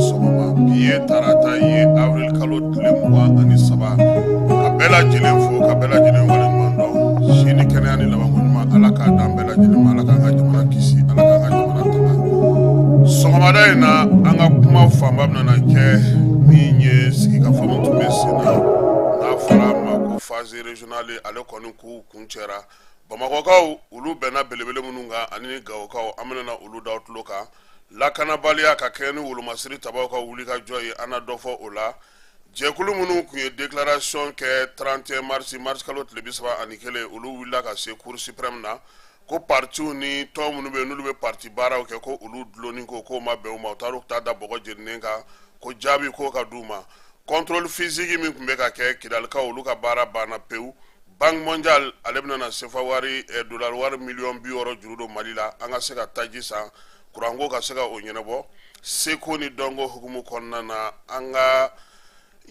sɔgɔma. Bi ye tarata ye, avril kalo tile 23. Ka bɛɛ lajɛlen fo, ka bɛɛ lajɛlen waleɲuman dɔn. Si ni kɛnɛya ni labanko ɲuman, Ala k'a d'an bɛɛ lajɛlen ma. Ala k'an ka jamana kisi, Ala k'an ka jamana tanga. Sɔgɔmada in na, an ka kuma fanba bɛna kɛ min ye, sigikafɔ min tun bɛ sen na, n'a fɔra a ma ko phase régionale, ale kɔni k'u kuncɛra. Bamakɔkaw, olu bɛnna belebele minnu kan ani Gawokaw, an bɛna olu da tulo kan. Lakanabaliya ka kɛɲɛ ni wolomasiri tabaw ka wulikajɔ ye, an na dɔ fɔ o la. Jɛkulu minnu tun ye déclaration kɛ 31 mars, mars kalo tile 31, olu wulila ka se Cour suprême na ko partiw ni tɔn minnu bɛ yen, n'olu bɛ parti baaraw kɛ, ko olu dulonni ko k'o ma bɛn u ma. U taara taa da bɔgɔ jeninen kan ko jaabi k'o ka d'u ma. Contrôle physique min tun bɛ ka kɛ Kidalikaw, olu ka baara banna pewu. Banque mondiale, ale bɛna na sefa wari, dollar wari miliyɔn 60 juru don Mali la, an ka se ka taji san, kuranko ka se ka o ɲɛnabɔ. Seko ni dɔnko hukumu kɔnɔna na, an ka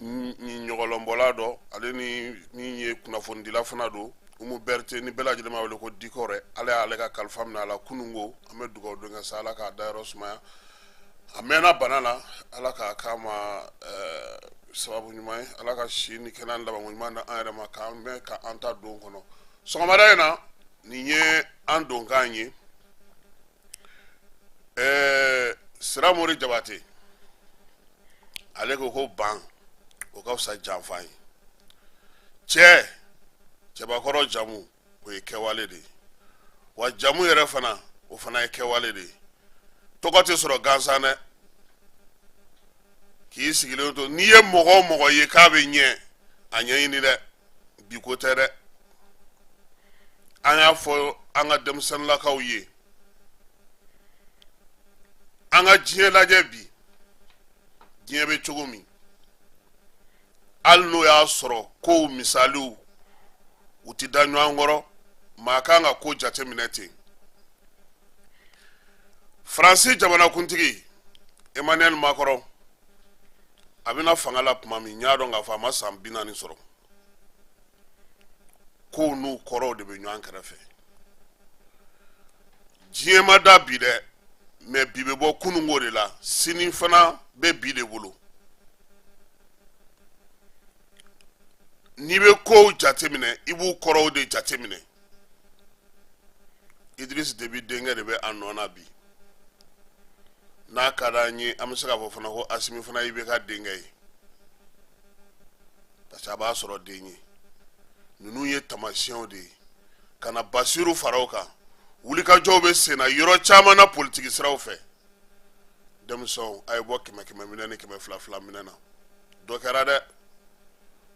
ɲɔgɔlɔnbɔla dɔ, ale ni min ye kunnafonidila fana don, Umu Berete, ni bɛɛ lajɛlen b'a wele ko Dikɔrɛ, Ala y'ale ka kalifa minɛ a la kununko. An bɛ dugawu don kɛ sa, Ala k'a dayɔrɔ sumaya. A mɛnna bana la, Ala k'a k'a ma sababu ɲuman ye. Ala ka si ni kɛnɛya ni labanko ɲuman di an yɛrɛ ma, k'an mɛn ka an ta don kɔnɔ. Sɔgɔmada in na, nin ye an donkan ye. Siramori Jabate, ale ko ko ban o ka fisa janfa ye. Cɛ cɛbakɔrɔ jamu, o ye kɛwale de ye, wa jamu yɛrɛ fana, o fana ye kɛwale de ye. Tɔgɔ tɛ sɔrɔ gansan dɛ. K'i sigilen to, n'i ye mɔgɔ o mɔgɔ ye k'a bɛ ɲɛ, a ɲɛɲini dɛ, bi ko tɛ dɛ. An y'a fɔ an ka denmisɛnninlakaw ye, an ka diɲɛ lajɛ bi, diɲɛ bɛ cogo min, hali n'o y'a sɔrɔ kow misaliw u tɛ da ɲɔgɔn kɔrɔ, maa kan ka ko jateminɛ ten. Faransi jamanakuntigi Emmanuel Macron, a bɛna fanga la tuma min, n y'a dɔn k'a fɔ a ma san 40 sɔrɔ. Kow n'u kɔrɔw de bɛ ɲɔgɔn kɛrɛfɛ. Diɲɛ ma da bi dɛ, mais bi bɛ bɔ kununko de la, sini fana bɛ bi de bolo. N'i bɛ kow jateminɛ, i b'u kɔrɔw de jateminɛ. Idriss Déby denkɛ de bɛ a nɔ na bi. N'a ka d'an ye, an bɛ se k'a fɔ fana ko Asimi fana IBK denkɛ ye, parce que a b'a sɔrɔ den ye. Ninnu ye taamasiyɛnw de ye ka na Basiru fara o kan. Wulikajɔw bɛ senna yɔrɔ caman na politiki siraw fɛ. Denmisɛnw, a ye bɔ kɛmɛ kɛmɛ minɛ ni kɛmɛ fila fila minɛ na. Dɔ kɛra dɛ.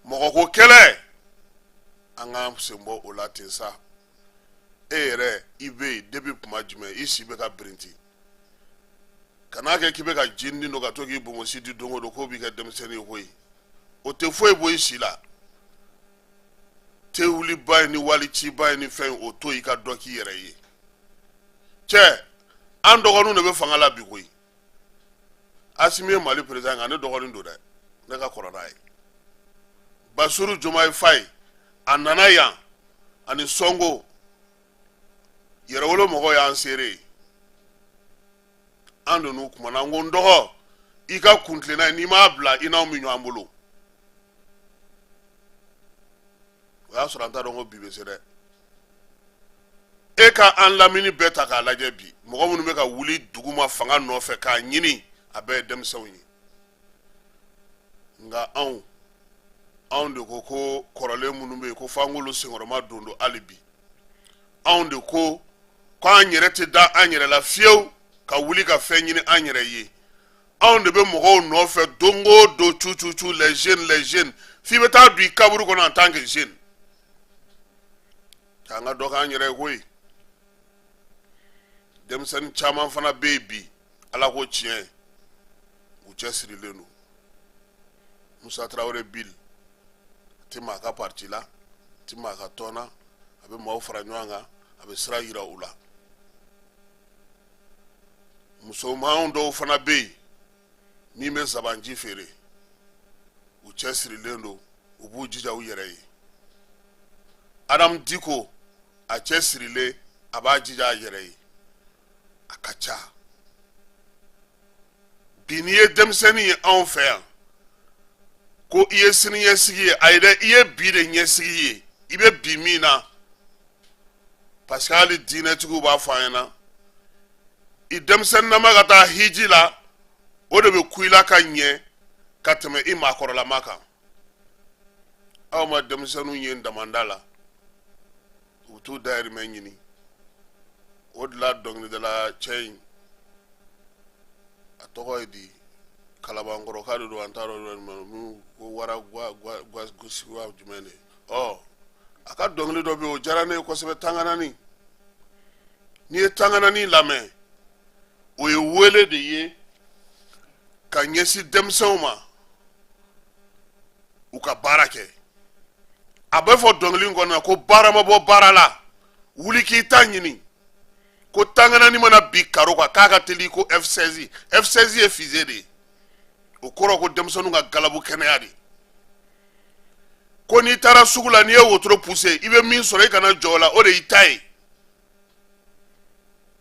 Mɔgɔ ko kɛlɛ, an k'an sen bɔ o la ten sa. E yɛrɛ, i bɛ yen depuis tuma jumɛn? I si bɛ ka birinti. Kan'a kɛ k'i bɛ ka jinin don ka to k'i bonbonsi di don o don k'o b'i kɛ denmisɛnnin ye koyi. O tɛ foyi bɔ i si la. Tewuliba ye ni waliciba ye ni fɛn, o to i ka dɔ k'i yɛrɛ ye. Cɛ, an dɔgɔninw de bɛ fanga la bi koyi. Asimi ye Mali président, nka ne dɔgɔnin don dɛ, ne ka kɔrɔ n'a ye. Basiru Jomayi Fayi, a nana yan ani Sɔnko, Yɛrɛwolo mɔgɔw y'an seere ye. An donn'u kumana, n ko n dɔgɔ, i ka kuntilenna ye, n'i m'a bila, i n'anw bɛ ɲɔgɔn bolo. O y'a sɔrɔ an t'a dɔn ko bi bɛ se dɛ. E ka an lamini bɛɛ ta k'a lajɛ bi, mɔgɔ minnu bɛ ka wuli duguma fanga nɔfɛ k'a ɲini, a bɛɛ ye denmisɛnw ye. Nka anw de ko ko kɔrɔlen minnu bɛ yen, ko f'an k'olu senkɔrɔma don don hali bi. Anw de ko k'an yɛrɛ tɛ da an yɛrɛ la fiyewu ka wuli ka fɛn ɲini an yɛrɛ ye. Anw de bɛ mɔgɔw nɔfɛ don o don, cu cu cu, les jeunes, les jeunes, f'i bɛ taa don i kaburu kɔnɔ en tant que jeune. K'an ka dɔ k'an yɛrɛ ye koyi. Denmisɛnnin caman fana bɛ yen bi, Ala ko tiɲɛ, u cɛsirilen don. Musa Tarawele Bill tɛ maa ka parti la, tɛ maa ka tɔn na, a bɛ maaw fara ɲɔgɔn kan, a bɛ sira yira u la. Musoman dɔw fana bɛ yen min bɛ zabanji feere, u cɛsirilen don, u b'u jija u yɛrɛ ye. Adamu Diko, a cɛsirilen, a b'a jija a yɛrɛ ye. A ka ca. Bi n'i ye denmisɛnnin ye anw fɛ yan ko i ye sini ɲɛsigi ye, ayi dɛ, i ye bi de ɲɛsigi ye, i bɛ bi min na. Parce que hali diinɛtigiw b'a fɔ an ɲɛna, i denmisɛnninnama ka taa hiji la, o de bɛ ku i la ka ɲɛ ka tɛmɛ i maakɔrɔlama kan. Aw ma denmisɛnninw ye damanda la, u bɛ t'u dayirimɛ ɲini. O de la dɔnkilidala cɛ in, a tɔgɔ ye di, Kalabankɔrɔka de don, an t'a dɔn ko wara gosi jumɛn de. Ɔ, a ka dɔnkili dɔ bɛ yen, o diyara ne ye kosɛbɛ, Tanganani. N'i ye Tanganani lamɛn, o ye wele de ye ka ɲɛsin denmisɛnw ma u ka baara kɛ. A bɛ fɔ dɔnkili in kɔnɔ ko baara ma bɔ baara la, wuli k'i ta ɲini. Ko tanganani mana bin karo kan, k'a ka teli ko F16. F16 ye fusée de ye, o kɔrɔ ko denmisɛnninw ka galabu kɛnɛya de. Ko n'i taara sugu la, n'i ye wotoro pousser, i bɛ min sɔrɔ, i kana jɔ o la, o de y'i ta ye.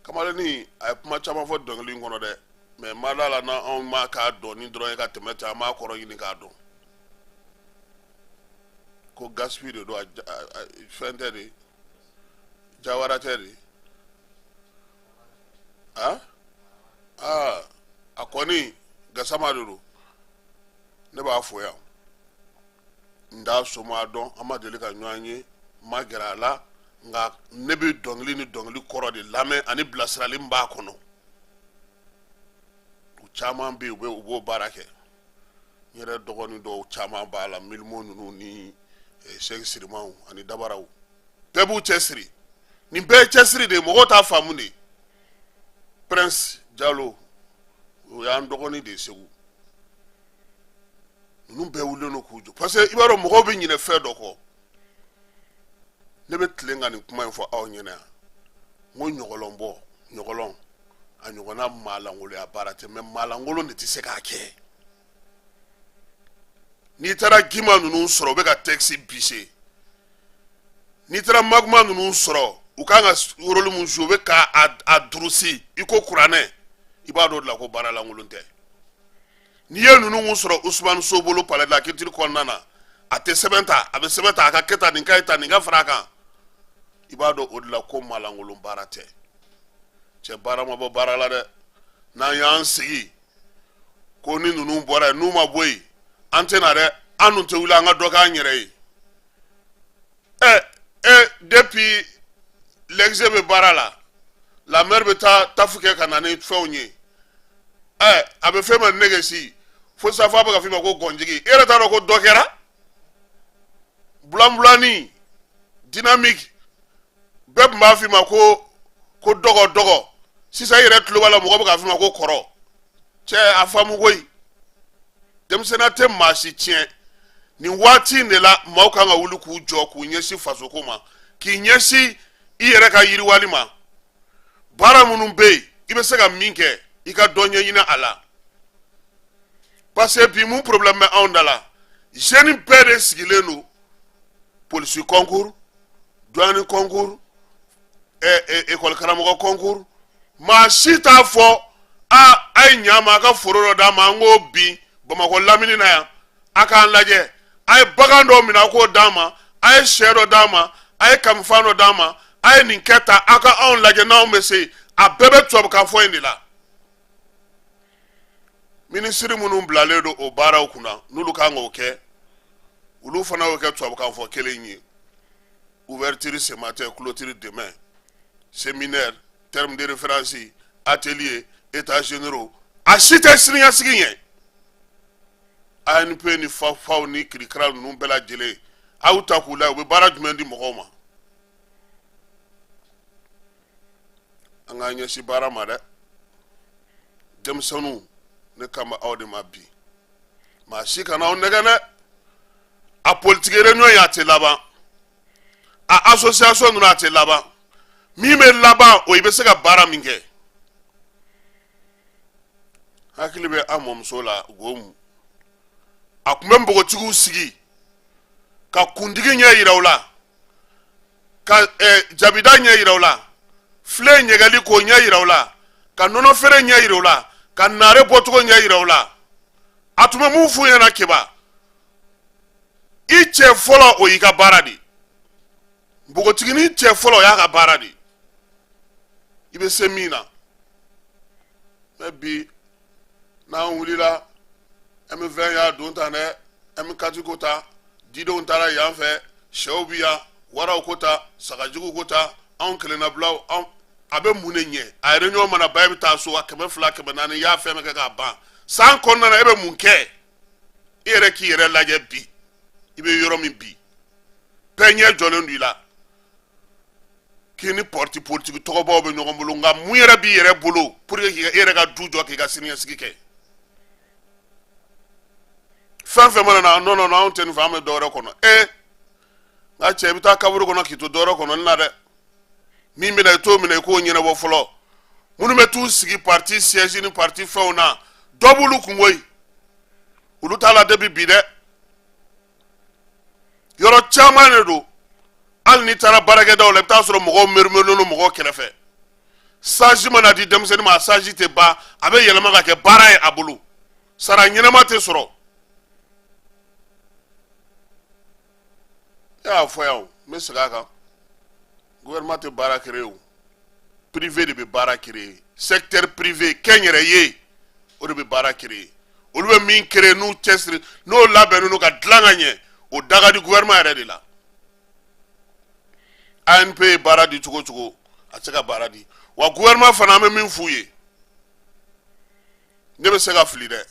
Kamalennin a ye kuma caman fɔ dɔnkili in kɔnɔ dɛ, mais ma da la n'anw ma k'a dɔn dɔrɔn ye ka tɛmɛ ten, an b'a kɔrɔ ɲini k'a dɔn. Ko gaspi de don, fɛn tɛ de, Jawara tɛ de. Aa aa, a kɔni Gasama de don. Ne b'a fo yan, n t'a soma dɔn, an ma deli ka ɲɔgɔn ye, n ma gɛrɛ a la, nka ne bɛ dɔnkili ni dɔnkili kɔrɔ de lamɛn ani bilasirali min b'a kɔnɔ. U caman bɛ yen, u b'o baara kɛ. N yɛrɛ dɔgɔnin dɔw caman b'a la, Milimo ninnu ni Sɛki Sirimanw ani Dabaraw, bɛɛ b'u cɛsiri. Nin bɛɛ ye cɛsiri de ye, mɔgɔw t'a faamu de. Prince Jalo, o y'an dɔgɔnin de ye Segu. Ninnu bɛɛ wulilen don k'u jɔ, parce que i b'a dɔn, mɔgɔw bɛ ɲinɛ fɛn dɔ kɔ. Ne bɛ tilen ka nin kuma in fɔ aw ɲɛna yan, n ko ɲɔgɔlɔn bɔ, ɲɔgɔlɔn a ɲɔgɔnna maalankolonya baara tɛ, mais maalankolon de tɛ se k'a kɛ. N'i taara Gima ninnu sɔrɔ, u bɛ ka texte bise. N'i taara Maguma ninnu sɔrɔ, u kan ka rôle mun jouer, u bɛ ka a durusi i ko kuranɛ. I b'a dɔn o de la ko baara lankolon tɛ. N'i ye ninnu kun sɔrɔ Usumani So bolo palais de la culture kɔnɔna na, a tɛ sɛbɛn ta, a bɛ sɛbɛn ta, a ka kɛ tan, nin ka ye tan, nin ka fara a kan, i b'a dɔn o de la ko maalankolon baara tɛ. Cɛ, baara ma bɔ baara la dɛ. N'an y'an sigi ko ni ninnu bɔra yen, n'u ma bɔ yen, an tɛ na dɛ. An dun tɛ wuli an ka dɔ k'an yɛrɛ ye. Ɛ ɛ, depuis l'exe bɛ baara la, la maire bɛ taa tafu kɛ ka na ni fɛnw ye. Ɛ, a bɛ fɛn ma nɛgɛsi fo sa, f'a bɛ ka f'i ma ko gɔnjigi. E yɛrɛ t'a dɔn ko dɔ kɛra bulanbulani dynamique. Bɛɛ tun b'a f'i ma ko dɔgɔ dɔgɔ, sisan i yɛrɛ tulo b'a la, mɔgɔ bɛ k'a f'i ma ko kɔrɔ. Cɛ, a faamu koyi, denmisɛnninya tɛ maa si tiɲɛ. Nin waati in de la, maaw kan ka wuli k'u jɔ, k'u ɲɛsin fasoko ma, k'i ɲɛsin i yɛrɛ ka yiriwali ma. Baara minnu bɛ yen, i bɛ se ka min kɛ, i ka dɔ ɲɛɲini a la. Parce que bi, mun problème bɛ anw da la? Jeune bɛɛ de sigilen don polisi concours, douane concours, école karamɔgɔ concours. Maa si t'a fɔ a a ye ɲa ma, a ka foro dɔ d'a ma, an k'o bin Bamakɔ lamini na yan, a k'an lajɛ. A ye bagan dɔ minɛ, a k'o d'an ma. A ye sɛ dɔ d'an ma, a ye kamifan dɔ d'an ma, a ye nin kɛ tan, a ka anw lajɛ n'anw bɛ se. A bɛɛ bɛ tubabukan fɔ in de la. Minisiri minnu bilalen don o baaraw kunna, n'olu kan k'o kɛ, olu fana y'o kɛ tubabukan fɔ kelen ye: ouverture ce matin, clôture demain, séminaire, terme de référence, atelier, états généraux. A si tɛ siniɲɛsigi ɲɛ. ANP ni fafaw ni kirikira ninnu bɛɛ lajɛlen, a y'u ta k'u lajɛ, u bɛ baara jumɛn di mɔgɔw ma? An k'an ɲɛsin baara ma dɛ, denmisɛnninw. Ne kan bɛ aw de ma bi. Maa si kana aw nɛgɛn dɛ. A politique réunion ye, a tɛ laban. A association ninnu, a tɛ laban. Min bɛ laban, o i bɛ se ka baara min kɛ. Hakili bɛ an mɔmuso la Gomu, a tun bɛ npogotigiw sigi ka kuntigi ɲɛ yira u la, ka jabida ɲɛ yira u la, filen ɲɛgɛli k'o ɲɛ yira u la, ka nɔnɔ feere ɲɛ yira u la. Ka naare bɔcogo ɲɛ yira u la. A tun bɛ mun f'u ɲɛna Keba? I cɛ fɔlɔ, o y'i ka baara de ye. Npogotiginin cɛ fɔlɔ, o y'a ka baara de ye, i bɛ se min na. Mais bi, n'an wulila, M20 y'a don tan dɛ, M4 ko ta, didenw taara yan fɛ, sɛw bi yan, waraw ko ta, sagajuguw ko ta, anw kelennabilaw, anw a bɛ mun de ɲɛ? A réunion mana ban, e bɛ taa so, a 200, 400, i y'a fɛn bɛɛ kɛ k'a ban. San kɔnɔna na, e bɛ mun kɛ? E yɛrɛ k'i yɛrɛ lajɛ bi, i bɛ yɔrɔ min bi, bɛɛ ɲɛ jɔlen don i la k'i ni parti politique tɔgɔbaw bɛ ɲɔgɔn bolo. Nka mun yɛrɛ b'i yɛrɛ bolo pour que k'i yɛrɛ ka du jɔ, k'i ka siniɲɛsigi kɛ? Fɛn fɛn mana na, non, non, anw tɛ nin fɛ, an bɛ dɔwɛrɛ kɔnɔ. E nka cɛ, i bɛ taa kaburu kɔnɔ k'i to dɔwɛrɛ kɔnɔ na dɛ. Min bɛna, i t'o minɛ, i k'o ɲɛnabɔ fɔlɔ. Minnu bɛ t'u sigi parti siège ni parti fɛnw na, dɔ b'olu kun koyi. Olu t'a la depuis bi dɛ. Yɔrɔ caman de don, hali n'i taara baarakɛdaw la, i bɛ taa sɔrɔ mɔgɔw merumerilen don mɔgɔw kɛrɛfɛ. Stage mana di denmisɛnnin ma, a stage tɛ ban, a bɛ yɛlɛma ka kɛ baara ye a bolo, sara ɲɛnama tɛ sɔrɔ. E y'a fɔ yan o, n bɛ segin a kan: gouvernement tɛ baara créer o, privé de bɛ baara créer. Secteur privé, kɛnyɛrɛye, o de bɛ baara créer. Olu bɛ min créer, n'u cɛsiri, n'o labɛnnen don ka dilan ka ɲɛ, o da ka di gouvernement yɛrɛ de la. ANP ye baara di cogo o cogo, a tɛ se ka baara di wa. Gouvernement fana, an bɛ min f'u ye, ne bɛ se ka fili dɛ,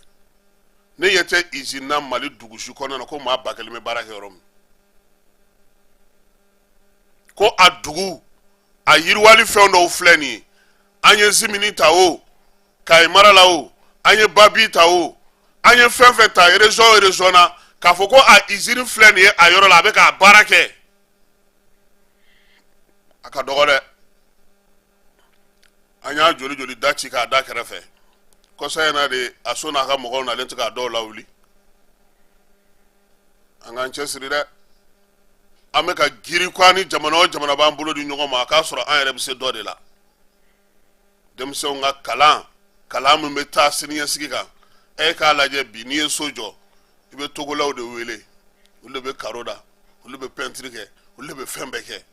ne ɲɛ tɛ usine na Mali dugu si kɔnɔna na ko maa 1000 bɛ baara kɛ yɔrɔ min, ko a dugu a yiriwali fɛn dɔw filɛ nin ye. An ye Zimini ta o, Kayi mara la o, an ye Babi ta o, an ye fɛn fɛn ta région o région na, k'a fɔ ko a usine filɛ nin ye a yɔrɔ la, a bɛ k'a baara kɛ, a ka dɔgɔ dɛ. An y'a joli joli da ci k'a da kɛrɛfɛ. Kɔsa in na de, a so n'a ka mɔgɔw nalen tɛ k'a dɔw lawuli. An k'an cɛsiri dɛ. An bɛ ka giri ko an ni jamana o jamana b'an bolo di ɲɔgɔn ma, a k'a sɔrɔ an yɛrɛ bɛ se dɔ de la. Denmisɛnw ka kalan, kalan min bɛ taa siniɲɛsigi kan. E k'a lajɛ bi, n'i ye so jɔ, i bɛ togolaw de wele, olu de bɛ karo da, olu de bɛ pɛntiri kɛ, olu de bɛ fɛn bɛɛ kɛ.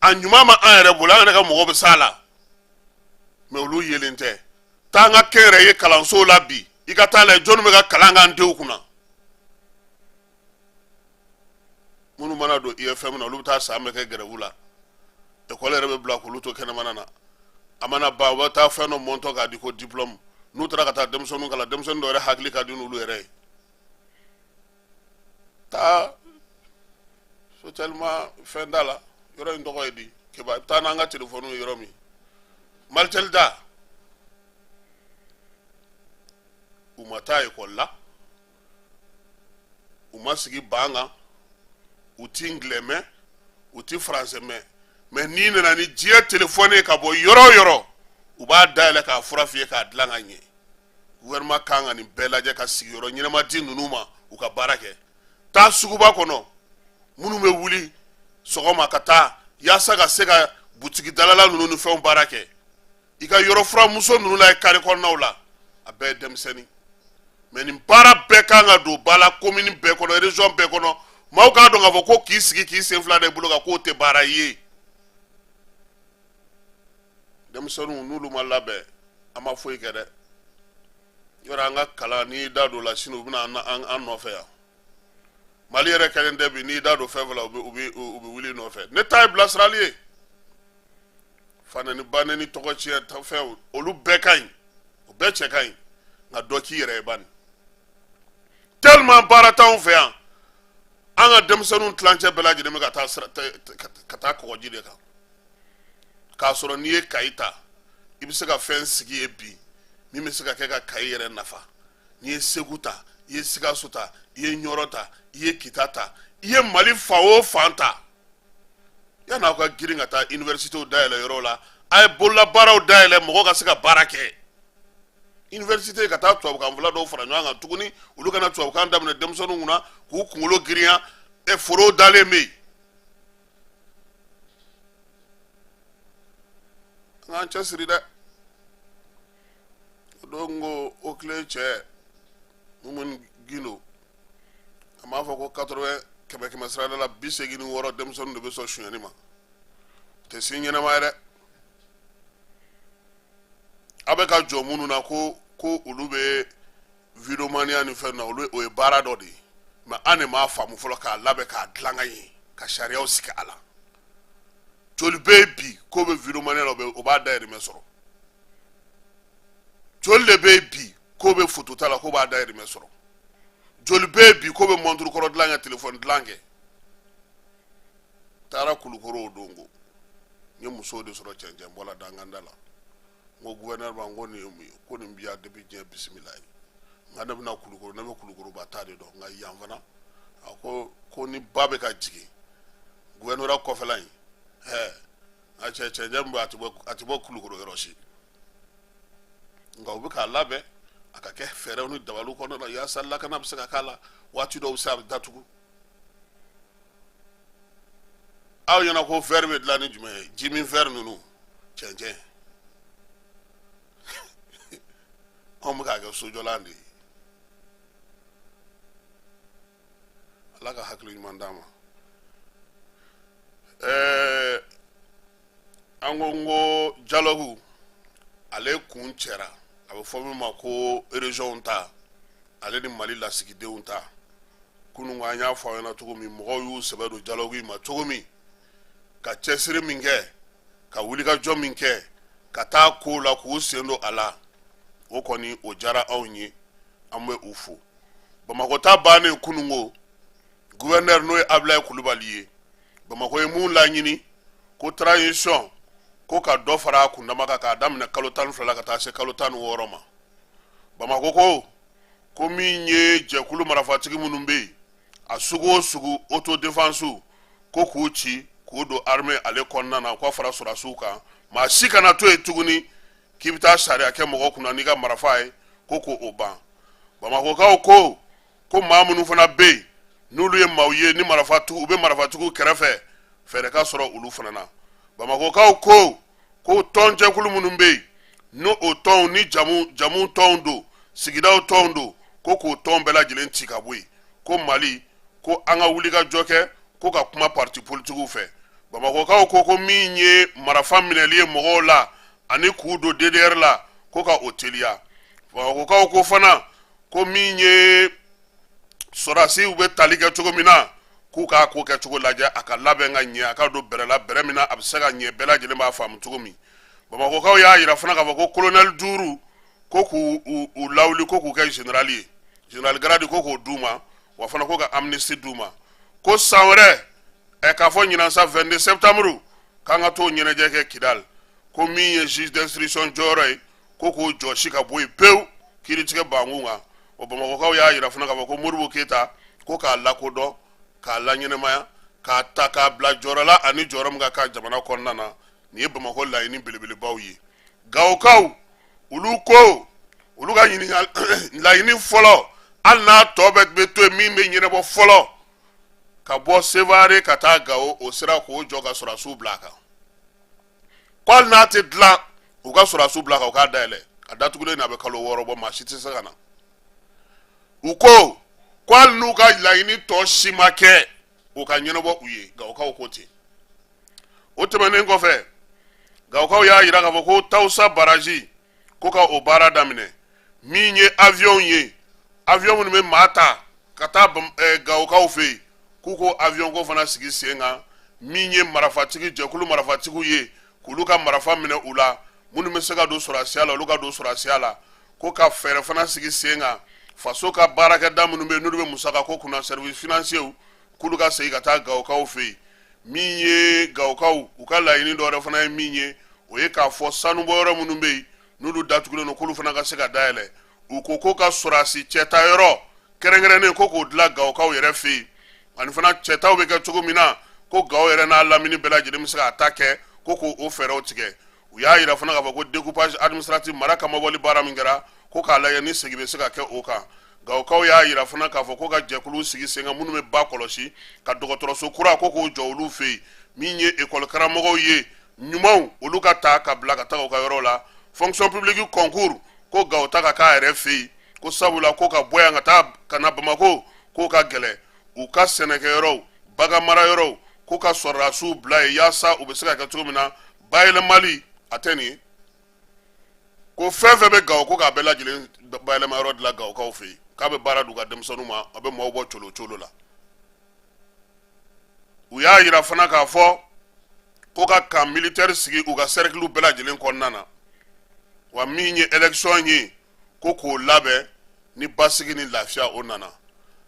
A ɲuman ma an yɛrɛ bolo, an yɛrɛ ka mɔgɔw bɛ s'a la, mais olu yelen tɛ. Taa an ka kɛnyɛrɛye kalansow la bi, i ka taa lajɛ jɔnni bɛ ka kalan k'an denw kunna. Minnu mana don IFM na, olu bɛ taa san bɛɛ kɛ gɛrɛwu la. Ekɔli yɛrɛ bɛ bila k'olu to kɛnɛmana na. A mana ban, u bɛ taa fɛn dɔ mɔntɔ k'a di ko diplôme. N'u taara ka taa denmisɛnninw kalan, denmisɛnnin dɔw yɛrɛ hakili ka di n'olu yɛrɛ ye. Taa Sotelma fɛn da la, yɔrɔ in tɔgɔ ye di? Keba, i bɛ taa n'an ka telefɔniw ye yɔrɔ min, Malitel da, u ma taa ekɔli la, u ma sigi ban kan, u ti anglais mɛn, u ti français mɛn, mais n'i nana ni diɲɛ telefɔni ye ka bɔ yɔrɔ o yɔrɔ, u b'a dayɛlɛ k'a fura f'i ye k'a dilan ka ɲɛ. Gouvernement kan ka nin bɛɛ lajɛ ka sigiyɔrɔ ɲɛnama di ninnu ma, u ka baara kɛ. Taa suguba kɔnɔ, minnu bɛ wuli sɔgɔma ka taa yaasa ka se ka butigi dalala ninnu ni fɛnw baara kɛ, i ka yɔrɔ furamuso ninnu la ye kare kɔnɔnaw la, a bɛɛ ye denmisɛnnin. Mais nin baara bɛɛ kan ka don ba la commune bɛɛ kɔnɔ, région bɛɛ kɔnɔ. Maaw k'a dɔn k'a fɔ ko k'i sigi k'i sen fila da i bolo kan, k'o tɛ baara ye. Denmisɛnninw, n'olu ma labɛn, an ma foyi kɛ dɛ. Yɔrɔ an ka kalan, n'i da don la sini, u bɛna an nɔfɛ yan. Mali yɛrɛ kɛlen tɛ bi, n'i da don fɛn fɛn la, u bɛ wuli nɔfɛ. Ne ta ye bilasirali ye. Fanɛni, banɛni, tɔgɔ tiɲɛ fɛn, olu bɛɛ ka ɲi, o bɛɛ cɛ ka ɲi, nka dɔ k'i yɛrɛ ye bani. Tellement baara t'anw fɛ yan, an ka denmisɛnninw tilancɛ bɛɛ lajɛlen bɛ ka taa sira ka taa kɔgɔji de kan. K'a sɔrɔ n'i ye Kayi ta, i bɛ se ka fɛn sigi yen bi min bɛ se ka kɛ ka Kayi yɛrɛ nafa. N'i ye Segu ta, i ye Sikaso ta, i ye Ɲɔrɔ ta, i ye Kita ta, i ye Mali fan o fan ta, yan'aw ka girin ka taa universitéw dayɛlɛ yɔrɔ la, a ye bololabaaraw dayɛlɛ, mɔgɔ ka se ka baara kɛ. Université, ka taa tubabukan fila dɔw fara ɲɔgɔn kan tuguni, olu kana tubabukan daminɛ denmisɛnninw kunna k'u kunkolo girinya. Ɛ, forow dalen bɛ yen. An k'an cɛsiri dɛ. Don ko o tile cɛ Mumuni Gindo, a m'a fɔ ko 80 kɛmɛ kɛmɛ sarada la 86 denmisɛnninw de bɛ sɔn sonyɛni ma. O tɛ si ɲɛnama ye dɛ. Aw bɛ ka jɔ minnu na ko olu bɛ videomaniya ni fɛn na, olu o ye baara dɔ de ye, mais an de m'a faamu fɔlɔ k'a labɛn k'a dilan ka ɲɛ ka sariyaw sigi a la. Joli bɛ yen bi k'o bɛ videomaniya la, o b'a dayirimɛ sɔrɔ? Joli de bɛ yen bi k'o bɛ foto ta la, k'o b'a dayirimɛ sɔrɔ? Joli bɛ yen bi k'o bɛ mɔnturu kɔrɔ dilan kɛ, telefɔni dilan kɛ? Taara Kulukoro o don ko n ye musow de sɔrɔ cɛncɛnbɔ la danganda la. N ko gouverneur ma, n ko nin ye mun ye? Ko nin bi yan depuis diɲɛ bisimila ye. Nka ne bɛna Kulukoro, ne bɛ Kulukoroba ta de dɔn, nka yan fana a ko ni ba bɛ ka jigin gouverneur kɔfɛla in, ɛɛ a cɛ cɛncɛn min bɛ a tɛ bɔ Kulukoro yɔrɔ si. Nka u bɛ k'a labɛn a ka kɛ fɛɛrɛw ni dabaliw kɔnɔna na yaasa lakana bɛ se ka k'a la. Waati dɔw bɛ se a bɛ datugu. Aw ɲɛna ko verre bɛ dilan ni jumɛn ye? Jimin verre ninnu, cɛncɛn. Anw bɛ k'a kɛ sojɔlan de ye. Ala ka hakili ɲuman d'an ma. An ko n ko dialogue ale kun cɛra, a bɛ fɔ min ma ko région ta ale ni Mali lasigidenw ta. Kunun an y'a fɔ aw ɲɛna cogo min, mɔgɔw y'u sɛbɛ don dialogue in ma cogo min, ka cɛsiri min kɛ, ka wulikajɔ min kɛ, ka taa ko la k'u sen don a la, o kɔni o diyara anw ye, an bɛ u fo. Bamakɔ ta bannen kununko, gouverneur n'o ye Abulaye Kulubali ye, Bamakɔ ye mun laɲini? Ko transition ko ka dɔ fara a kundama kan k'a daminɛ kalo 12 la ka taa se kalo 16 ma. Bamakɔ ko min ye jɛkulu marafatigi minnu bɛ yen, a sugu o sugu, autodéfense, ko k'u ci k'u don armée ale kɔnɔna na, k'o fara sɔrɔdasiw kan. Maa si kana to yen tuguni k'i bɛ taa sariya kɛ mɔgɔ kunna n'i ka marafa ye, ko k'o ban. Bamakɔkaw ko maa minnu fana bɛ yen n'olu ye maaw ye ni marafatigiw, u bɛ marafatigiw kɛrɛfɛ, fɛɛrɛ ka sɔrɔ olu fana na. Bamakɔkaw ko tɔnjɛkulu minnu bɛ yen, n'o o tɔnw ni jamu tɔnw don, sigidaw tɔnw don, ko k'o tɔn bɛɛ lajɛlen ci ka bɔ yen. Ko Mali ko an ka wulikajɔ kɛ ko ka kuma parti politigiw fɛ. Bamakɔkaw ko min ye marafa minɛli ye mɔgɔw la ani k'u don DDR la, ko ka o teliya. Bamakɔkaw ko fana ko min ye sɔrɔdasiw bɛ tali kɛ cogo min na, k'u k'a ko kɛcogo lajɛ, a ka labɛn ka ɲɛ, a ka don bɛrɛ la, bɛrɛ min na a bɛ se ka ɲɛ, bɛɛ lajɛlen b'a faamu cogo min. Bamakɔkaw y'a yira fana k'a fɔ ko kolonɛli 5 ko k'u u lawuli, ko k'u kɛ général ye, général grade ko k'o d'u ma, wa fana ko ka amnistie d'u ma. Ko san wɛrɛ, k'a fɔ ɲinan sa, 22 septembre, k'an ka t'o ɲɛnajɛ kɛ Kidal. Ko min ye juge d'instruction jɔyɔrɔ ye, ko k'o jɔsi ka bɔ yen pewu kiiritigɛ bankun kan. O Bamakɔkaw y'a yira fana k'a fɔ ko Modibo Keyita, ko k'a lakodɔn, k'a laɲɛnamaya, k'a ta k'a bila jɔyɔrɔ la ani jɔyɔrɔ min ka kan jamana kɔnɔna na. Nin ye Bamakɔ laɲini belebelebaw ye. Gawokaw olu ko olu ka laɲini fɔlɔ, hali n'a tɔ bɛɛ bɛ to yen, min bɛ ɲɛnabɔ fɔlɔ, ka bɔ Sevare ka taa Gawo, o sira k'o jɔ ka sɔrɔdasiw bila a kan. Ko hali n'a tɛ dilan, u ka sɔrɔdasiw bila a kan, u k'a dayɛlɛ. A datugulen na, a bɛ kalo 6 bɔ, maa si tɛ se ka na. U ko hali n'u ka laɲini tɔ si ma kɛ, o ka ɲɛnabɔ u ye. Gawokaw ko ten. O tɛmɛnen kɔfɛ, Gawokaw y'a yira k'a fɔ ko Tawusa baraji, ko ka o baara daminɛ. Min ye avion ye, avion minnu bɛ maa ta ka taa Gawokaw fɛ yen, k'u ko avion ko fana sigi sen kan. Min ye marafatigi jɛkulu marafatigiw ye, k'olu ka marafa minɛ u la, minnu bɛ se ka don sɔrɔdasiya la, olu ka don sɔrɔdasiya la. Ko ka fɛɛrɛ fana sigi sen kan, faso ka baarakɛda minnu bɛ yen n'olu bɛ musaka ko kunna, service financier, k'olu ka segin ka taa Gawokaw fɛ yen. Min ye Gawokaw u ka laɲini dɔ wɛrɛ fana ye min ye, o ye k'a fɔ sanubɔyɔrɔ minnu bɛ yen n'olu datugulen don, k'olu fana ka se ka dayɛlɛ. U ko ka sɔrɔdasi cɛtayɔrɔ kɛrɛnkɛrɛnnen, ko k'o dilan Gawokaw yɛrɛ fɛ yen, ani fana cɛtaw bɛ kɛ cogo min na, ko Gawo yɛrɛ n'a lamini bɛɛ lajɛlen bɛ se k'a ta kɛ, ko k'o fɛɛrɛw tigɛ. U y'a yira fana k'a fɔ ko découpage administratif, mara kamabɔli baara min kɛra, ko k'a lajɛ ni segin bɛ se ka kɛ o kan. Gawokaw y'a yira fana k'a fɔ ko ka jɛkulu sigi sen kan minnu bɛ ba kɔlɔsi, ka dɔgɔtɔrɔso kura, ko k'o jɔ olu fɛ yen. Min ye ekɔli karamɔgɔw ye ɲumanw, olu ka ta ka bila ka taga u ka yɔrɔ la. Fonction publique concours, Ko Gawo ta ka k'a yɛrɛ fɛ yen, ko sabula ko ka bɔ yan ka taa ka na Bamakɔ, k'o ka gɛlɛn. U ka sɛnɛkɛyɔrɔw, baganmarayɔrɔw, ko ka sɔrɔdasiw bila yen yaasa u bɛ se ka kɛ cogo min na bayɛlɛmali a tɛ nin ye. Ko fɛn fɛn bɛ Gawo, ko k'a bɛɛ lajɛlen bayɛlɛma yɔrɔ dilan Gawokaw fɛ yen, k'a bɛ baara d'u ka denmisɛnninw ma, a bɛ maaw bɔ colo colo la. U y'a yira fana k'a fɔ ko ka camp militaire sigi u ka cercle bɛɛ lajɛlen kɔnɔna na. Wa min ye élection ye, ko k'o labɛn ni basigi ni lafiya o nana.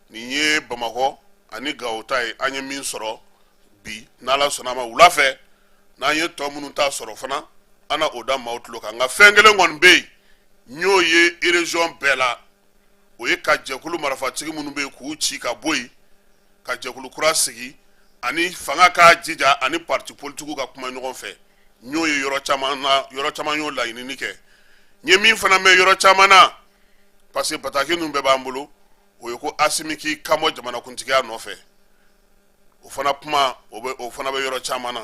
Nin ye Bamakɔ ani Gawo ta ye, an ye min sɔrɔ bi. N'Ala sɔnna a ma, wula fɛ n'an ye tɔ minnu ta sɔrɔ fana, an na o da maaw tulo kan. Nka fɛn kelen kɔni bɛ yen, n y'o ye région bɛɛ la, o ye ka jɛkulu marifatigi minnu bɛ yen k'u ci ka bɔ yen, ka jɛkulu kura sigi, ani fanga k'a jija ani parti politigiw ka kuma ɲɔgɔn fɛ. N y'o ye yɔrɔ caman na, yɔrɔ caman y'o laɲinini kɛ. N ye min fana mɛn yɔrɔ caman na, parce que bataki ninnu bɛɛ b'an bolo, o ye ko Asimi k'i kanbɔ jamanakuntigiya nɔfɛ. O fana kuma, o fana bɛ yɔrɔ caman na.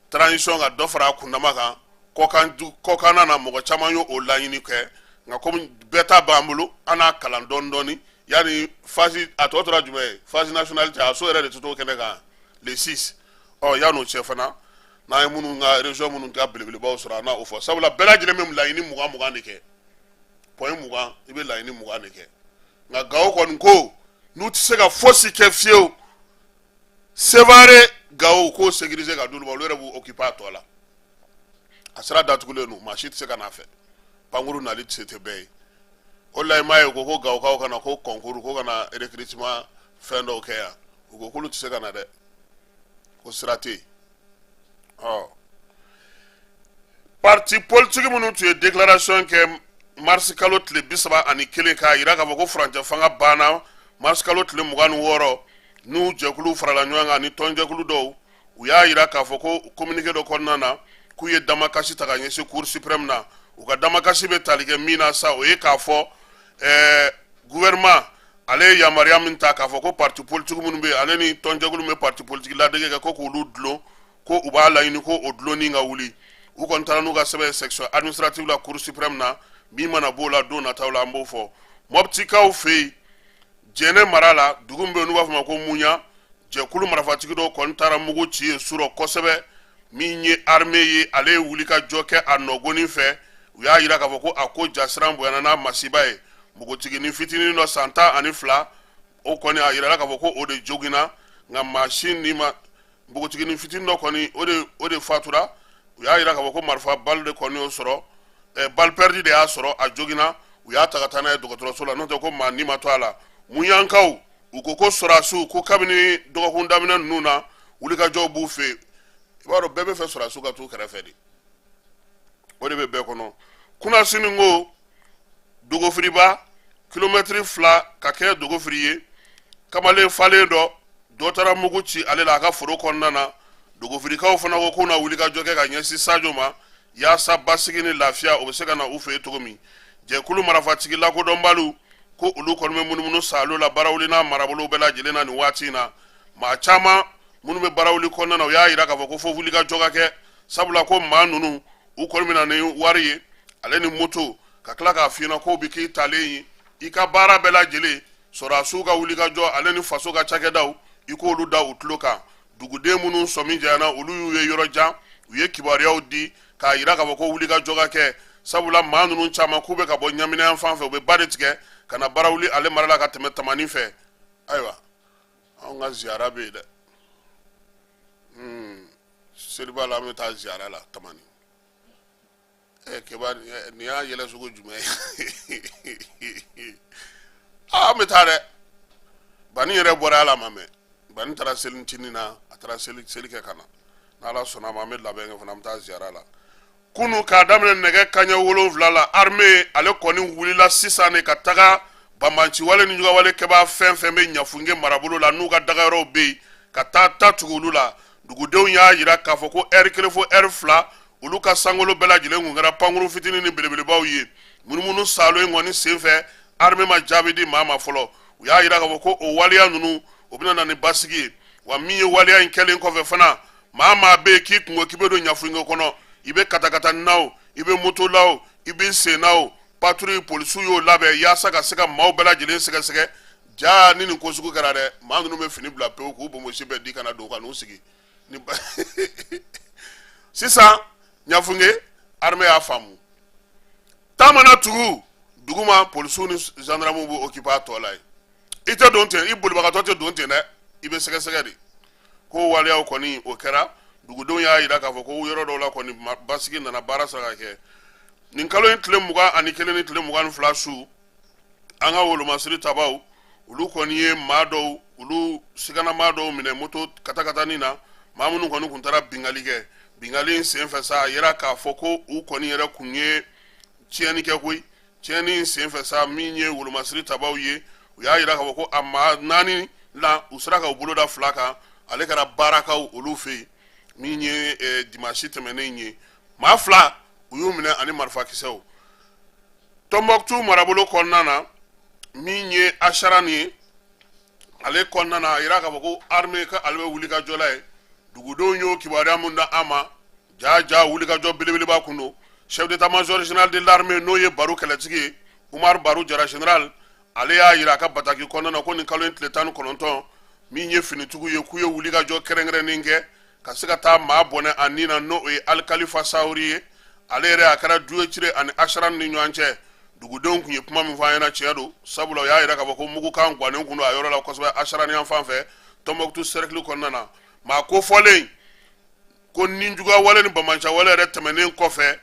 Transition ka dɔ fara a kundama kan kɔkanna na, mɔgɔ caman y'o laɲini kɛ. Nka komi bɛɛ ta b'an bolo, an n'a kalan dɔɔni dɔɔni yanni phase a tɔ tora jumɛn ye, phase nationale cɛ, a so yɛrɛ de tɛ t'o kɛnɛ kan le 6. Ɔ, yan'o cɛ fana, n'an ye minnu ka région minnu ka belebelebaw sɔrɔ, an na o fɔ, sabula bɛɛ lajɛlen bɛ laɲini 20 20 de kɛ, point 20, i bɛ laɲini 20 de kɛ. Nka Gawo kɔni ko n'u tɛ se ka fosi kɛ fiyewu, Sevare Gawo k'o sécuriser ka d'olu ma, olu yɛrɛ b'u occuper a tɔ la. A sira datugulen don, maa si tɛ se ka n'a fɛ, pankuru nali tɛ se tɛ bɛɛ ye. O la i m'a ye ko Gawokaw ka na ko concours, ko ka na recrutement fɛn dɔw kɛ yan, u ko k'olu tɛ se ka na dɛ, ko sira tɛ yen. Ɔ, parti politique minnu tun ye déclaration kɛ mars kalo tile 31 k'a yira k'a fɔ ko furancɛ fanga banna mars kalo tile 26, n'u jɛkulu farala ɲɔgɔn kan ni tɔnjɛkulu dɔw, u y'a yira k'a fɔ ko communiqué dɔ kɔnɔna na k'u ye damakasi ta ka ɲɛsin Cour suprême na. U ka damakasi bɛ tali kɛ min na sa, o ye k'a fɔ gouvernement ale ye yamaruya min ta k'a fɔ ko parti politique minnu bɛ yen, ale ni tɔnjɛkulu min bɛ parti politique ladege kɛ, ko k'olu dulon, ko u b'a laɲini ko o dulonni ka wuli. U kɔni taara n'u ka sɛbɛn section administrative la Cour suprême na. Min mana b'o la don nataw la, an b'o fɔ. Mɔptikaw fɛ yen, Jɛnɛ mara la, dugu min bɛ yen n'u b'a fɔ ma ko Muɲa, jɛkulu marifatigi dɔw kɔni taara mugu ci yen surɔ kosɛbɛ. Min ye armée ye, ale ye wulikajɔ kɛ a nɔgɔnin fɛ. U y'a yira k'a fɔ ko a ko jasiran bonyana n'a masiba ye. Npogotiginin fitinin dɔ san 12, o kɔni a yirala k'a fɔ ko o de joginna, nka maa si ni ma. Npogotiginin fitinin dɔ kɔni, o de fatura. U y'a yira k'a fɔ ko marifa balle de kɔni y'o sɔrɔ, balle perdue de y'a sɔrɔ, a joginna. U y'a ta ka taa n'a ye dɔgɔtɔrɔso la, n'o tɛ ko maa ni ma to a la. Muyankaw, u ko ko sɔrɔdasiw ko kabini dɔgɔkun daminɛ ninnu na, wulikajɔw b'u fɛ yen. I b'a dɔn, bɛɛ bɛ fɛ sɔrɔdasiw ka t'u kɛrɛfɛ de, o de bɛ bɛɛ kɔnɔ. Kunasini ko Dogofiriba, kilomɛtiri 2 ka kɛ Dogofiri ye, kamalen falen dɔ, dɔ taara mugu ci ale la a ka foro kɔnɔna na. Dogofirikaw fana ko k'u na wulikajɔ kɛ ka ɲɛsin Sajo ma yaasa basigi ni lafiya o bɛ se ka na u fɛ yen cogo min. Jɛkulu marifatigi lakodɔnbaliw ko olu kɔni bɛ munumunu saalo la Barawuli n'a marabolo bɛɛ lajɛlen na nin waati in na. Maa caman minnu bɛ Barawuli kɔnɔna na, u y'a yira k'a fɔ ko fo wulikajɔ ka kɛ, sabula ko maa ninnu u kɔni bɛ na ni wari ye ale ni moto, ka tila k'a f'i ɲɛna k'o bɛ k'i talen ye i ka baara bɛɛ lajɛlen. Sɔrɔdasiw ka wulikajɔ ale ni faso ka cakɛdaw, i k'olu da u tulo kan. Duguden minnu sɔmi janyana, olu y'u ye yɔrɔ jan, u ye kibaruyaw di k'a yira k'a fɔ ko wulikajɔ ka kɛ, sabula maa ninnu caman k'u bɛ ka bɔ Ɲamina yan fan fɛ, u bɛ ba de tigɛ ka na Barawuli ale mara la ka tɛmɛ Tamani fɛ. Ayiwa, anw ka ziyara bɛ yen dɛ. Seliba la, an bɛ taa ziyara la Tamani. Keba, nin y'a yɛlɛ sugu jumɛn ye? An bɛ taa dɛ. Bani yɛrɛ bɔra ala ma mɛn, Bani taara selicinin na, a taara seli seli kɛ ka na. N'Ala sɔnna a ma, an bɛ labɛn kɛ fana, an bɛ taa ziyara la. Kunu k'a daminɛ nɛgɛ kaɲɛ 7 la, armée ale kɔni wulila sisan de ka taga banbanciwale ni jugawale kɛbaa fɛn fɛn bɛ Ɲafunke marabolo la, n'u ka dagayɔrɔw bɛ yen, ka taa ta tugu olu la. Dugudenw y'a yira k'a fɔ ko ɛri 1 fo ɛri 2, olu ka sankolo bɛɛ lajɛlen kun kɛra pankurun fitinin ni belebelebaw ye. Munumunu saalo in kɔni senfɛ, armée ma jaabi di maa ma fɔlɔ. U y'a yira k'a fɔ ko o waleya ninnu, o bɛna na ni basigi ye. Wa min ye waleya in kɛlen kɔfɛ fana, maa maa bɛ yen k'i kunko k'i bɛ don Ɲafunke kɔnɔ, i bɛ katakata na o, i bɛ moto la o, i bɛ sen na o, Patrouille polisiw y'o labɛn yaasa ka se ka maaw bɛɛ lajɛlen sɛgɛsɛgɛ. Ja ni nin ko sugu kɛra dɛ, maa ninnu bɛ fini bila pewu k'u bonbonsi bɛɛ di ka na don ka n'u sigi ni sisan. Ɲafunke armée y'a faamu, taa mana tugu duguma, polisiw ni gendarmew b'o occuper a tɔ la yen. I tɛ don ten, i bolibagatɔ tɛ don ten dɛ, i bɛ sɛgɛsɛgɛ de. Ko waleyaw kɔni o kɛra, dugudenw y'a jira k'a fɔ ko yɔrɔ dɔw la kɔni basigi nana, baara sera ka kɛ. Nin kalo in tile 21 ni tile 22 su, an ka wolomasiri tabaw, olu kɔni ye maa dɔw, olu sigana maa dɔw minɛ moto katakatani na, maa minnu kɔni tun taara bingali kɛ. Bingali in senfɛ sa, a yira k'a fɔ ko u kɔni yɛrɛ kun ye tiɲɛni kɛ koyi. Tiɲɛni in senfɛ sa, min ye wolomasiri tabaw ye, u y'a yira k'a fɔ ko a maa naani la, u sera ka u bolo da fila kan, ale kɛra baarakaw olu fɛ yen. Min ye dimansi tɛmɛnen ye, maa fila u y'u minɛ ani marifakisɛw. Tɔnbɔkutu marabolo kɔnɔna na, min ye Asarani ye, ale kɔnɔna na, a yira k'a fɔ ko armée ka ale bɛ wulikajɔ la yen. Dugudenw y'o kibaruya mun da an ma, ja ja wulikajɔ belebeleba kun don. Chef d'état-major général de l'armée, n'o ye Baru kɛlɛtigi ye, Umaru Baru Jara général, ale y'a yira a ka bataki kɔnɔna na ko nin kalo in tile 19, min ye finitigiw ye, k'u ye wulikajɔ kɛrɛnkɛrɛnnen kɛ ka se ka taa maa bɔnɛ a ni na, n'o ye Alikalifa Sawuri ye. Ale yɛrɛ a kɛra Duyecire ani Asarani ni ɲɔgɔn cɛ. Dugudenw tun ye kuma min fɔ an ɲɛna, tiɲɛ don, sabula u y'a yira k'a fɔ ko mugukan gannen kun don a yɔrɔ la kosɛbɛ, Asarani yan fan fɛ, Tɔnbɔkutu cercle kɔnɔna na. Maa kofɔlen ko ninjuguya wale ni banbaanci wale yɛrɛ tɛmɛnen kɔfɛ,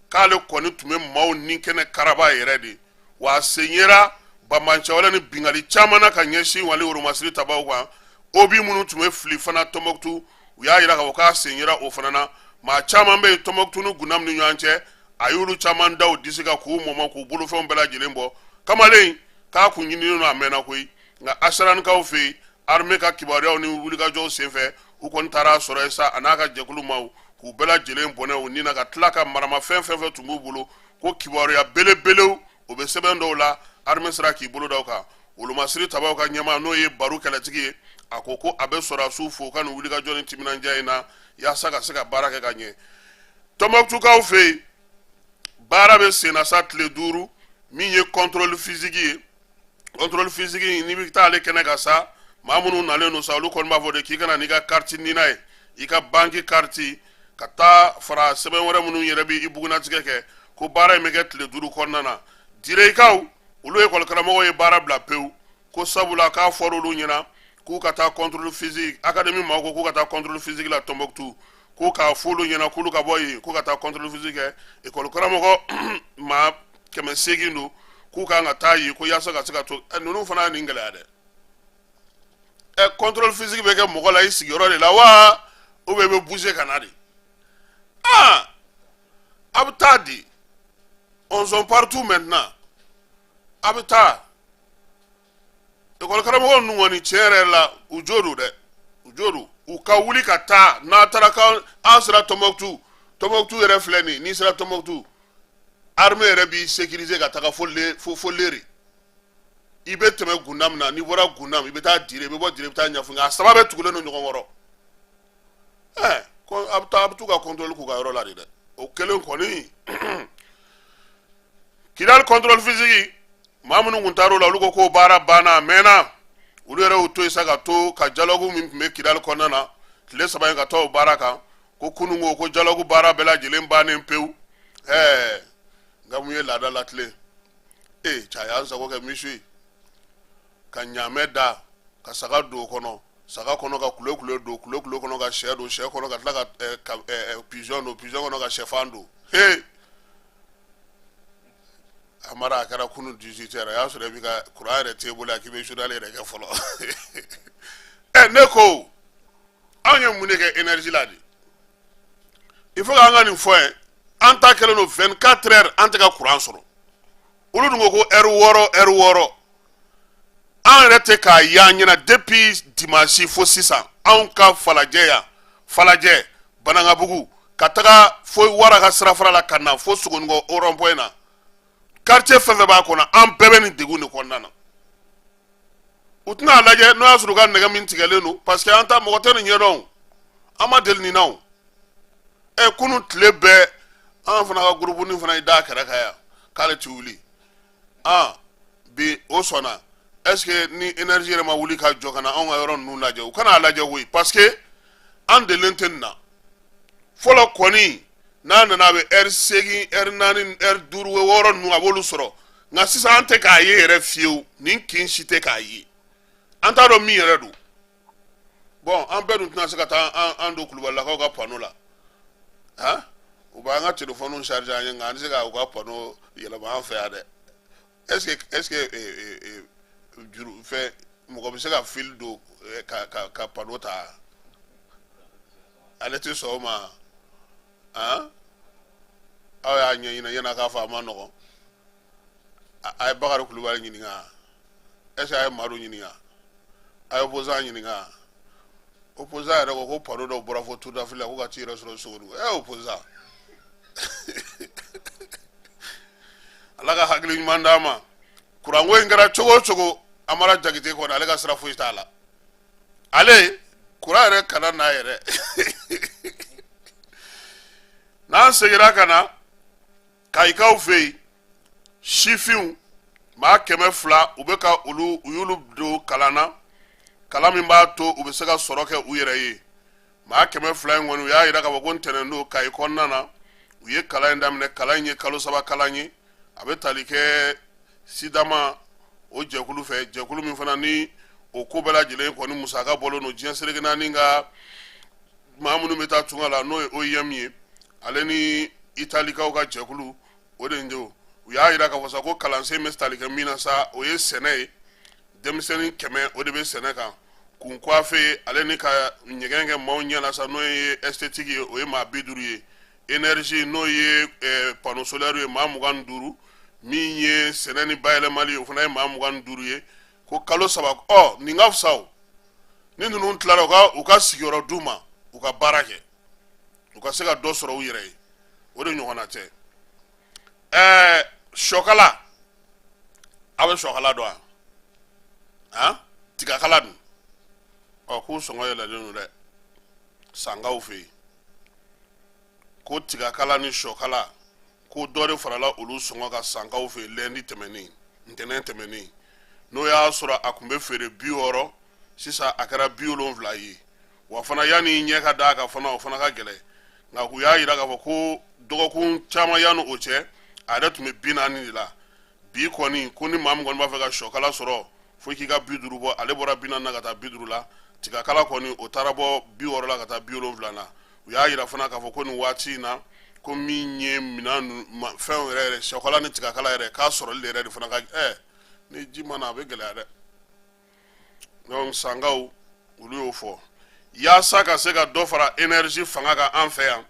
k'ale kɔni tun bɛ maaw ni kɛnɛ karaba yɛrɛ de wa, a sen yera banbaanci wale ni bingali caman na ka ɲɛsin wale wolomasiri tabaw kan. Obus minnu tun bɛ fili fana Tɔnbɔkutu, u y'a yira k'a fɔ k'a sen yera o fana na. Maa caman bɛ yen Tɔnbɔkutu ni Gunam ni ɲɔgɔn cɛ, a y'olu caman da u disi kan k'u mɔmɔ k'u bolofɛnw bɛɛ lajɛlen bɔ. Kamalen k'a kun ɲininen don a mɛnna koyi, nka Asaranikaw fɛ yen, armée ka kibaruyaw ni wulikajɔw senfɛ, u kɔni taara a sɔrɔ yen sa, a n'a ka jɛkulu maaw, k'u bɛɛ lajɛlen bɔnɛ u ni na, ka tila ka maramafɛn fɛn fɛn tun b'u bolo, ko kibaruya belebelew o bɛ sɛbɛn dɔw la, armée sera k'i bolo da o kan. Wolomasiri tabaw ka ɲɛmaa, n'o ye Baru kɛlɛtigi ye, a ko ko a bɛ sɔrɔdasiw fo ka nin wulikajɔ ni timinandiya in na yaasa ka se ka baara kɛ ka ɲɛ. Tɔnbɔkutukaw fɛ yen, baara bɛ senna sa tile 5, min ye contrôle physique ye. Contrôle physique in, n'i bɛ taa ale kɛnɛ kan sa, maa minnu nalen don sa, olu kɔni b'a fɔ de k'i ka na n'i ka carte NINA ye, i ka banque carte, ka taa fara sɛbɛn wɛrɛ minnu yɛrɛ bɛ i bugunnatigɛ kɛ, ko baara in bɛ kɛ tile 5 kɔnɔna na. Direkaw, olu ekɔli karamɔgɔw ye baara bila pewu, ko sabula k'a fɔra olu ɲɛna k'u ka taa contrôle physique. Académie maaw ko k'u ka taa contrôle physique la Tɔnbɔkutu, ko k'a fɔ olu ɲɛna k'olu ka bɔ yen ko ka taa contrôle physique kɛ. Ekɔli karamɔgɔ maa 800 don, k'u kan ka taa yen ko yaasa ka se ka to. Ninnu fana ye nin gɛlɛya dɛ. Contrôle physique bɛ kɛ mɔgɔ la i sigiyɔrɔ de la wa, ou bien i bɛ bouger ka na de? Aa, a bɛ taa di, on sont partout maintenant. A bɛ taa ekɔli karamɔgɔ ninnu kɔni, tiɲɛ yɛrɛ la, u jo don dɛ, u jo don. U ka wuli ka taa n'a taara kan, an sera Tɔnbɔkutu. Tɔnbɔkutu yɛrɛ filɛ nin, n'i sera Tɔnbɔkutu, armée yɛrɛ b'i sécuriser ka taga fo fo Lere. I bɛ tɛmɛ Gundam na, n'i bɔra Gundam, i bɛ taa Dire, i bɛ bɔ Dire, i bɛ taa Ɲafunke. A saba bɛɛ tugulen don ɲɔgɔn kɔrɔ. Ko a bɛ taa, a bɛ t'u ka contrôle k'u ka yɔrɔ la de dɛ. O kɛlen kɔni, Kidali contrôle physique, maa minnu tun taar'o la, olu ko k'o baara banna a mɛnna. Olu yɛrɛ y'u to yen sa ka to ka dialogue min tun bɛ Kidali kɔnɔna na tile 3 in, ka taa o baara kan, ko kunun ko ko dialogue baara bɛɛ lajɛlen bannen pewu. Nka mun ye laada latilen ee cɛ, a y'an sago kɛ misi ye, ka ɲaamɛ da ka saga don o kɔnɔ, saga kɔnɔ ka kule kule don, kule kule kɔnɔ ka sɛ don, sɛ kɔnɔ ka tila ka pigeon don, pigeon kɔnɔ ka sɛfan don. He Amara, a kɛra kunun 18 heures, a y'a sɔrɔ e b'i ka courant yɛrɛ t'e bolo yan k'i bɛ journal yɛrɛ kɛ fɔlɔ. Ne ko anw ye mun de kɛ énergie la de? Il faut k'an ka nin fɔ ye. An ta kɛlen don 24 heures, an tɛ ka courant sɔrɔ. Olu dun ko ko heure 6, heure 6. An yɛrɛ tɛ k'a y'an ɲɛna depuis dimanche fo sisan. Anw ka Falajɛ yan, Falajɛ, Banankabugu, ka taga fo Wara ka sirafara la, ka na fo Sogonikɔ rond point na, quartier fɛn fɛn b'a kɔnɔ, an bɛɛ bɛ nin degun de kɔnɔna na. U tɛna a lajɛ n'o y'a sɔrɔ u ka nɛgɛ min tigɛlen don, parce que an ta mɔgɔ tɛ nin ɲɛdɔn, an ma deli nin na o. Kunun tile bɛɛ, an fana ka groupe nin fana y'i da kɛrɛ kan yan k'ale ti wuli. Ah, bi o sɔnna. Est ce que ni énergie yɛrɛ ma wuli ka jɔ ka na anw ka yɔrɔ ninnu lajɛ, u kana a lajɛ koyi, parce que an delilen tɛ nin na fɔlɔ kɔni. N'a nana, a bɛ ɛri 8, ɛri 4, ɛri 5, 6 ninnu, a b'olu sɔrɔ. Nka sisan an tɛ k'a ye yɛrɛ fiyewu. Nin kin si tɛ k'a ye, an t'a dɔn min yɛrɛ don. Bon, an bɛɛ dun tɛna se ka taa an don kulubalilakaw ka panneau la. Han, u b'an ka telefɔniw charger an ye, nka an tɛ se ka u ka panneau yɛlɛma an fɛ yan dɛ. Est ce que juru fɛn, mɔgɔ bɛ se ka fil don ka panneau ta? Ale tɛ sɔn o ma. Han, aw y'a ɲɛɲini yan'a k'a fɔ a ma nɔgɔn. A ye Bakari Kulubali ɲininka. Est ce que a ye Madu ɲininka? A ye opposant ɲininka. Opposant yɛrɛ ko ko panneau dɔw bɔra fo Tour d'Afrique la ko ka t'i yɛrɛ sɔrɔ Sogodogo. Ɛ, opposant, Ala ka hakili ɲuman d'a ma. Kuranko in kɛra cogo o cogo, Amara Jakite kɔni, ale ka sira foyi t'a la. Ale kuran yɛrɛ kana n'a yɛrɛ. N'an seginna ka na Kayikaw fɛ yen, sifinw maa 200, u bɛ ka olu, u y'olu don kalan na, kalan min b'a to u bɛ se ka sɔrɔ kɛ u yɛrɛ ye. Maa 200 in kɔni, u y'a yira k'a fɔ ko ntɛnɛn don, Kayi kɔnɔna na, u ye kalan in daminɛ. Kalan in ye kalo 3 kalan ye. A bɛ tali kɛ Sidama o jɛkulu fɛ, jɛkulu min fana ni o ko bɛɛ lajɛlen kɔni musaka bɔlen don diɲɛ seleke naani ka maa minnu bɛ taa tunga la, n'o ye OIM ye, ale ni Italikaw ka jɛkulu o de don. U y'a yira k'a fɔ sa ko kalansen bɛ tali kɛ min na sa, o ye sɛnɛ ye. Denmisɛnnin 100, o de bɛ sɛnɛ kan. Kun coiffer ale ni ka ɲɛgɛn kɛ maaw ɲɛ na sa, n'o ye esthétique ye, o ye maa 50 ye. Énergie, n'o ye panneau solaire ye, maa 25. Min ye sɛnɛ ni bayɛlɛmali ye, o fana ye maa 25 ye. Ko kalo 3, ɔ nin ka fisa o. Ni ninnu tilara, u ka sigiyɔrɔ d'u ma, u ka baara kɛ, u ka se ka dɔ sɔrɔ u yɛrɛ ye. O de ɲɔgɔnna tɛ. Ɛɛ, sɔkala, aw bɛ sɔkala dɔn wa? Han, tigakala dun? Ɔ, k'u sɔngɔ yɛlɛlen don dɛ Sankaw fɛ yen. Ko tigakala ni sɔkala, ko dɔ de farala olu sɔngɔ kan Sankaw fɛ yen lundi tɛmɛnen, ntɛnɛn tɛmɛnen. N'o y'a sɔrɔ a tun bɛ feere 60, sisan a kɛra 70 ye. Wa fana, yanni ɲɛ ka d'a kan fana, o fana ka gɛlɛn. Nka u y'a yira k'a fɔ ko dɔgɔkun caman yanni o cɛ, a yɛrɛ tun bɛ 40 de la. Bi kɔni, ko ni maa min kɔni b'a fɛ ka sɔkala sɔrɔ, fo k'i ka 50 bɔ. Ale bɔra 40 na ka taa 50 la. Tigakala kɔni, o taara bɔ 60 la ka taa 70 na. U y'a yira fana k'a fɔ ko nin waati in na, ko min ye minɛn fɛnw yɛrɛ yɛrɛ, sɔkala ni tigakala yɛrɛ, k'a sɔrɔli yɛrɛ de fana ka ni ji ma na, a bɛ gɛlɛya dɛ. Donc Sankaw, olu y'o fɔ. Yaasa ka se ka dɔ fara énergie fanga kan an fɛ yan,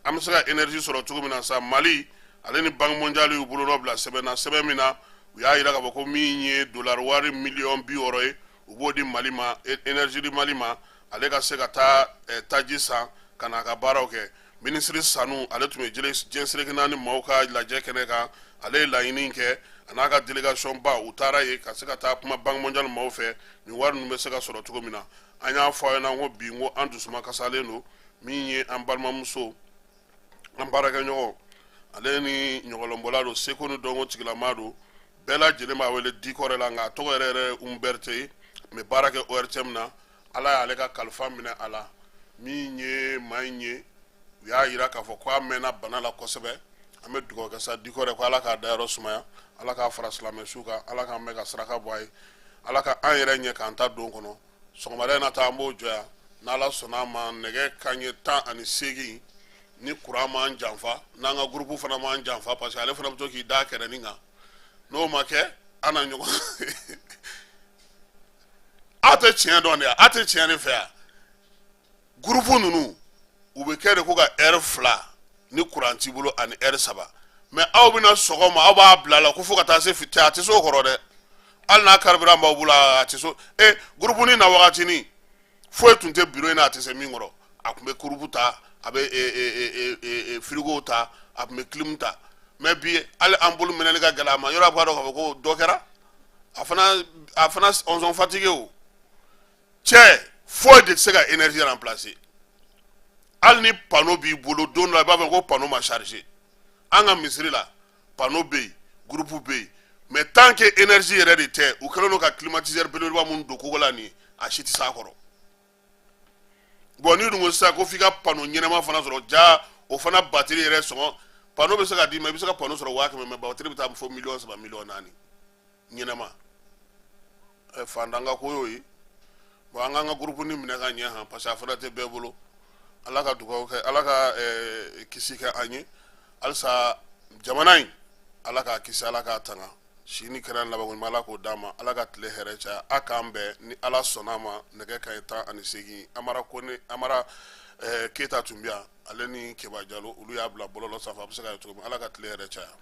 an bɛ se ka énergie sɔrɔ cogo min na sa, Mali ale ni Banque mondiale y'u bolonɔ bila sɛbɛn na, sɛbɛn min na u y'a yira k'a fɔ ko min ye dollar wari miliyɔn 60 ye, u b'o di Mali ma, énergie di Mali ma, ale ka se ka taa taji san ka n'a ka baaraw kɛ. Minisiri Sanu, ale tun bɛ diɲɛ seleke naani maaw ka lajɛ kɛnɛ kan. Ale ye laɲini kɛ, a n'a ka délégation ba, u taara yen ka se ka taa kuma Banque mondiale maaw fɛ, nin wari ninnu bɛ se ka sɔrɔ cogo min na. An y'a fɔ aw ɲɛna ko bi, n ko an dusuma kasalen don. Min ye an balimamuso, an baarakɛɲɔgɔn, ale ni ɲɔgɔlɔnbɔla don, seko ni dɔnko tigilamaa don, bɛɛ lajɛlen b'a wele Dikɔrɛ la, nka a tɔgɔ yɛrɛ yɛrɛ Umu Berete ye. A tun bɛ baara kɛ ORTM na. Ala y'ale ka kalifa minɛ a la. Min ye maa in ye, u y'a yira k'a fɔ ko a mɛnna bana la kosɛbɛ. An bɛ dugawu kɛ sa Dikɔrɛ ko Ala k'a dayɔrɔ sumaya, Ala k'a fara silamɛ su kan, Ala k'an bɛɛ ka saraka bɔ a ye, Ala ka an yɛrɛ ɲɛ k'an ta don kɔnɔ. Sɔgɔmada in na ta, an b'o jɔ yan. N'Ala sɔnna a ma, nɛgɛ kanɲɛ 18, ni kuran m'an janfa, n'an ka gurupu fana m'an janfa, parce que ale fana bɛ to k'i da kɛrɛnin kan, n'o ma kɛ, an na ɲɔgɔn. Aw tɛ tiɲɛ dɔn de, aw tɛ tiɲɛ de fɛ yan. Gurupu ninnu, u bɛ kɛ de ko ka ɛri 2 ni kuran t'i bolo ani ɛri 3. Mais aw bɛna sɔgɔma, aw b'a bila la ko fo ka taa se fiti, a tɛ se o kɔrɔ dɛ. Hali n'a carburant b'aw bolo, a tɛ so. E gurupu ni na wagatinin, foyi tun tɛ biro in na a tɛ se min kɔrɔ. A tun bɛ kurupu ta, a bɛ firigo ta, a tun bɛ clim ta. Mais bi, hali ampoule minɛli ka gɛlɛn a ma. Yɔrɔ a b'a dɔn k'a fɔ ko dɔ kɛra a fana on sont fatigués. O cɛ, foyi de tɛ se ka énergie remplacer. Hali ni panneau b'i bolo, don dɔ la i b'a fɔ ko panneau ma chargé. An ka misiri la, panneau bɛ yen, groupe bɛ yen. Mais tant que énergie yɛrɛ de tɛ, u kɛlen don ka climatiseur belebeleba minnu don kogo la nin, a si tɛ s'a kɔrɔ. Bon, n'i dun ko sisan ko f'i ka panneau ɲɛnama fana sɔrɔ, ja o fana batiri yɛrɛ sɔngɔ, panneau bɛ se ka d'i ma, i bɛ se ka panneau sɔrɔ 100 000, mais batiri bɛ taa fo miliyɔn 3, miliyɔn 4 ɲɛnama. Ɛ, fantan ka ko y'o ye. Bon, an k'an ka groupe ni minɛ ka ɲɛ han, parce que a fana tɛ bɛɛ bolo. Ala ka dugawu kɛ, Ala ka kisi kɛ an ye halisa. Jamana in, Ala k'a kisi, Ala k'a tanga. Si ni kɛra labanko ɲuman, Ala k'o d'an ma. Ala ka tile hɛrɛ caya. A k'an bɛn ni Ala sɔnna ma nɛgɛ kanɲɛ 18. Amara Kone, Amara Keyita tun bɛ yan, ale ni Keba Jalo, olu y'a bila bɔlɔlɔ sanfɛ. A bɛ se ka ye cogo min. Ala ka tile hɛrɛ caya.